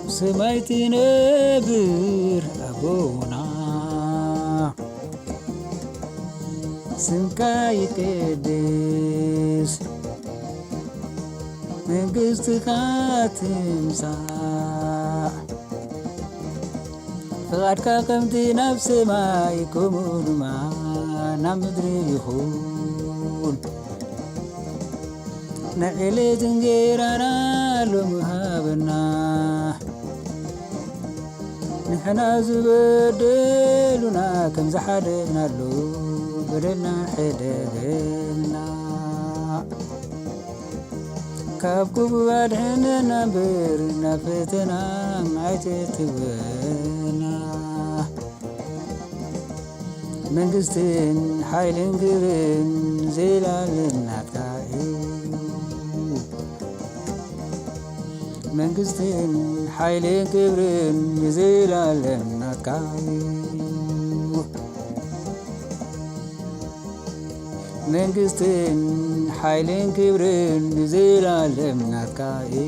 ሰማይ ትነብር ኣቦና፣ ስምካ ይቀደስ፣ መንግስትኻ ትምጻእ፣ ፍቓድካ ከምቲ ናብ ሰማይ፣ ከምኡ ድማ ናብ ምድሪ ይኹን። ንዕለት እንጌራና ሎሚ ሃበና፣ ንሕና ዝበደሉና ከም ዝሓደግናሉ፣ በደልና ሕደገልና። ካብ ክፉ ኣድሕነና እምበር፣ ናብ ፈተና ኣይተእትወና። መንግስትን ሓይልን ክብርን ንዘለኣለም ናትካ እዩ። መንግስትን ሓይልን ክብርን ንዘለኣለም ናትካ እዩ። መንግስትን ሓይልን ክብርን ንዘለኣለም ናትካ እዩ።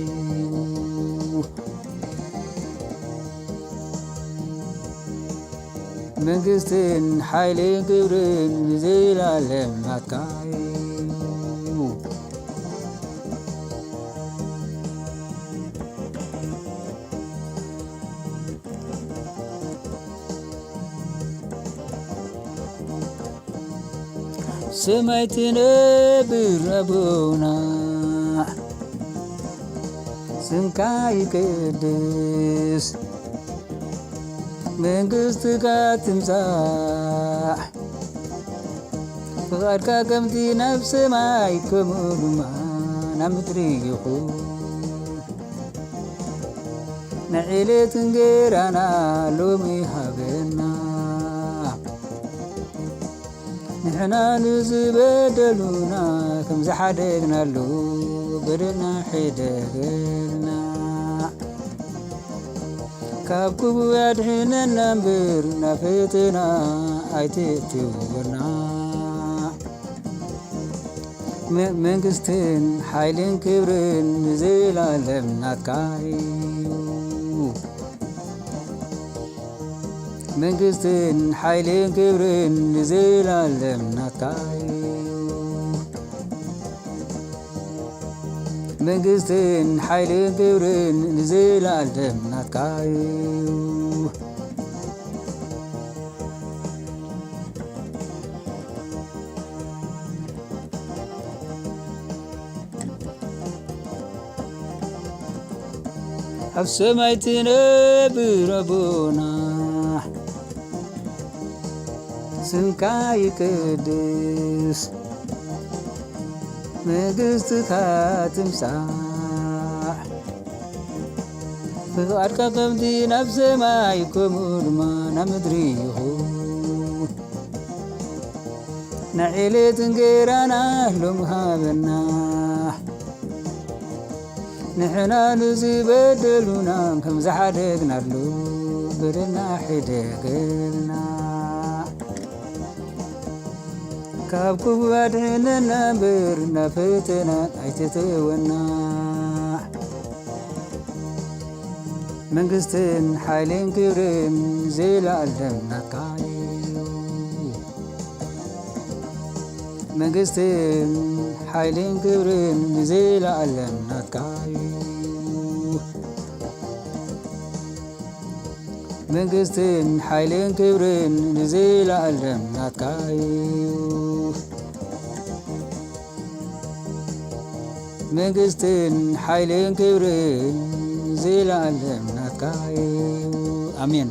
መንግስትን ሓይልን ክብርን ንዘለኣለም ናትካ እዩ። ሰማይ ትነብር ኣቦና፣ ስምካ ይቀደስ፣ መንግስትካ ትምጻእ፣ ፍቓድካ ከምቲ ናብ ሰማይ፣ ከምኡ ድማ ናብ ምድሪ ይኹን። ንዕለት እንጌራና ሎሚ ሃበና፣ ንሕና ንዝበደሉና ከም ዝሓደግናሉ፣ በደልና ሕደገልና። ካብ ክፉ ኣድሕነና እምበር፣ ናብ ፈተና ኣይተእትወና። መ-፣ መንግስትን ሓይልን ክብርን ንዘለኣለም ናትካ እዩ። መንግስትን ሓይልን ክብርን ንዘለኣለም ናትካ እዩ። መንግስትን ሓይልን ክብርን ንዘለኣለም ናትካ እዩ። ኣብ ሰማይ ትነብር ኣቦና፣ ስምካ ይቀደስ፣ መንግስትካ ትምጻእ፣ ፍቓድካ ከምቲ ናብ ሰማይ፣ ከምኡ ድማ ናብ ምድሪ ይኹን። ንዕለት እንጌራና ሎም ሃበና፣ ንሕና ንዝበደሉና ከም ዝሓደግናሉ፣ በደልና ሕደገልና። ካብ ክፉ ኣድሕነና እምበር፣ ናብ ፈተና ኣይተእትወና። መንግስትን ሓይልን ክብርን ንዘለኣለም ናትካ እዩ። መንግስትን ሓይልን ክብርን ንዘለኣለም ናትካ እዩ። መንግስትን ሓይልን ክብርን ንዘለኣለም ናትካ እዩ። መንግስትን ሓይልን ክብርን ንዘለኣለም ናትካ እዩ። ኣሜን።